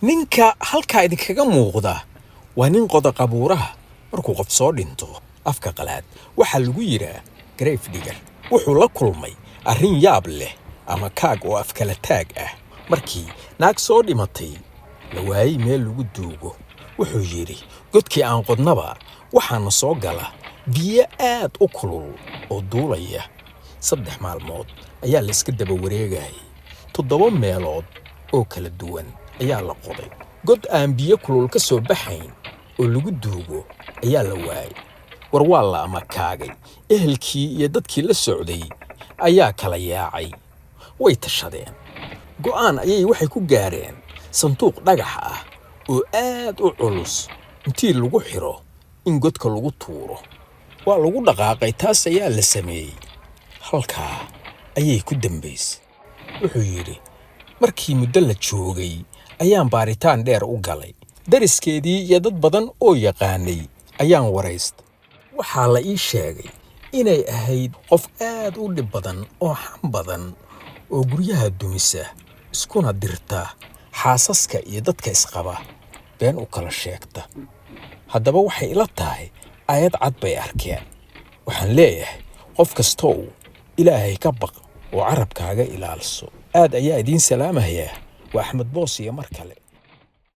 Ninka halkaa idinkaga muuqda waa nin qoda qabuuraha. Markuu qof soo dhinto, afka qalaad waxaa lagu yidhaa grave digger. Wuxuu la kulmay arrin yaab leh ama kaag oo afkala taag ah. Markii naag soo dhimatay la waayey meel lagu duugo, wuxuu yidhi: "Godkii aan qodnaba waxaana soo gala biyo aad u kulul oo duulaya." 3 maalmood ayaa la iska daba wareegayay. 7 meelood oo kala duwan ayaa la qoday. God aan biyo kulul ka soo baxayn oo lagu duugo ayaa la waayay. War waa la amakaagay. Ehelkii iyo dadkii la socday ayaa kala yaacay. Way tashadeen. Go'aan ayay waxay ku gaareen sanduuq dhagax ah oo aad u culus intii lagu xiro in godka lagu tuuro. Waa lagu dhaqaaqay, taas ayaa la sameeyey. Halkaa ayay ku dambaysay. Wuxuu yidhi: "Markii muddo la joogay ayaan baaritaan dheer u galay. Dariskeedii iyo dad badan oo yaqaanay ayaan waraystay. Waxaa la ii sheegay inay ahayd qof aad u dhib badan oo xam badan oo guryaha dumisa, iskuna dirta xaasaska iyo dadka isqaba, been u kala sheegta. Haddaba waxay ila tahay aayad cad bay arkeen. Waxaan leeyahay, qof kastow Ilaahay ka baq oo carabkaaga ilaalso. Aad ayaa idiin salaamayaa. Waa Axmed Boos iyo mar kale."